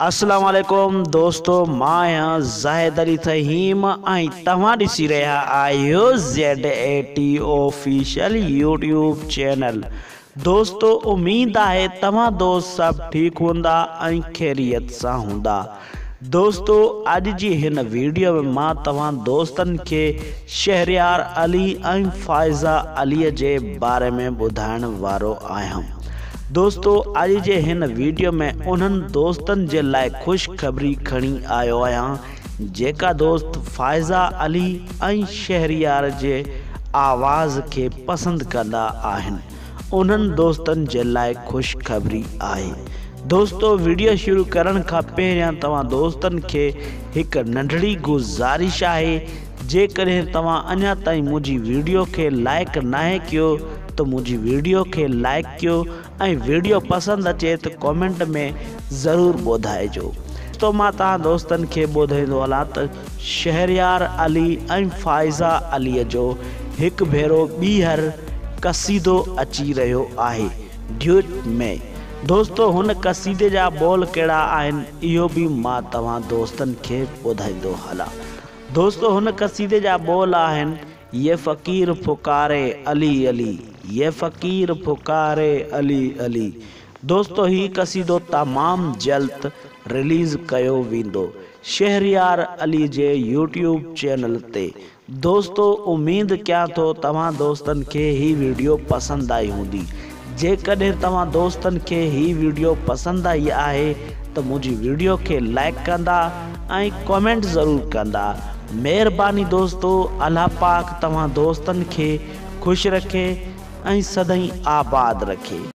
السلام عليڪم دوستو مان آهيان زاهد علي ٿهيم ۽ توهان ڏسي رهيا آهيو Z A T official YouTube channel دوستو اميد آهي توهان دوست سڀ ٺيڪ هوندا ۽ خيريت سان هوندا دوستو اڄ جي هن ويڊيو ۾ مان توهان دوستن کي شهريار علي ۽ فائزه علي جي باري ۾ ٻڌائڻ وارو آهيان. دوستو اڄ جي هن ويڊيو ۾ انهن دوستن جي لاء خوشخبري کڻي آيو آهيان جيڪا دوست فائزه علي ۽ شهريار جي آواز کي پسند ڪندا آهن انهن دوستن جي لاء خوشخبري آهي. دوستو ويڊيو شروع ڪرڻ کان پهريان توهان دوستن کي هڪ ننڍڙي گذارش آهي جيڪڏهن توهان اڃا تائين منهنجي ويڊيو کي لائيڪ ناهي ڪيو ته منهنجي ويڊيو کي لائيڪ ڪيو ۽ ويڊيو پسند اچي ته ڪومينٽ ۾ ضرور ٻڌائجو. دوستو مان توهان دوستن کي ٻڌائيندو هلان ته شهريار علي ۽ فائزه علي جو هڪ ڀيرو ٻيهر قصيدو اچي رهيو آهي ڊيوٽ ۾. دوستو هن قصيدي جا ٻول ڪهڙا آهن اهو به مان توهان دوستن کي ٻڌائيندو هلان. دوستو هن قصيدي جا ٻول آهن، يه فقير پڪاري علي علي، يه فقير پڪاري علي علي. دوستو هي قصيدو تمام جلد رليز ڪيو ويندو شهريار علي جي يوٽيوب چينل تي. دوستو اميد ڪيان ٿو توهان دوستن کي هي ويڊيو پسند آئي هوندي جيڪڏهن توهان دوستن کي هي ويڊيو پسند آئي آهي ته منهنجي ويڊيو کي لائيڪ ڪندا ۽ ڪمينٽ ضرور ڪندا مهرباني دوستو الله پاڪ توهان دوستن کي خوش رکي ۽ سدائين آباد رکي.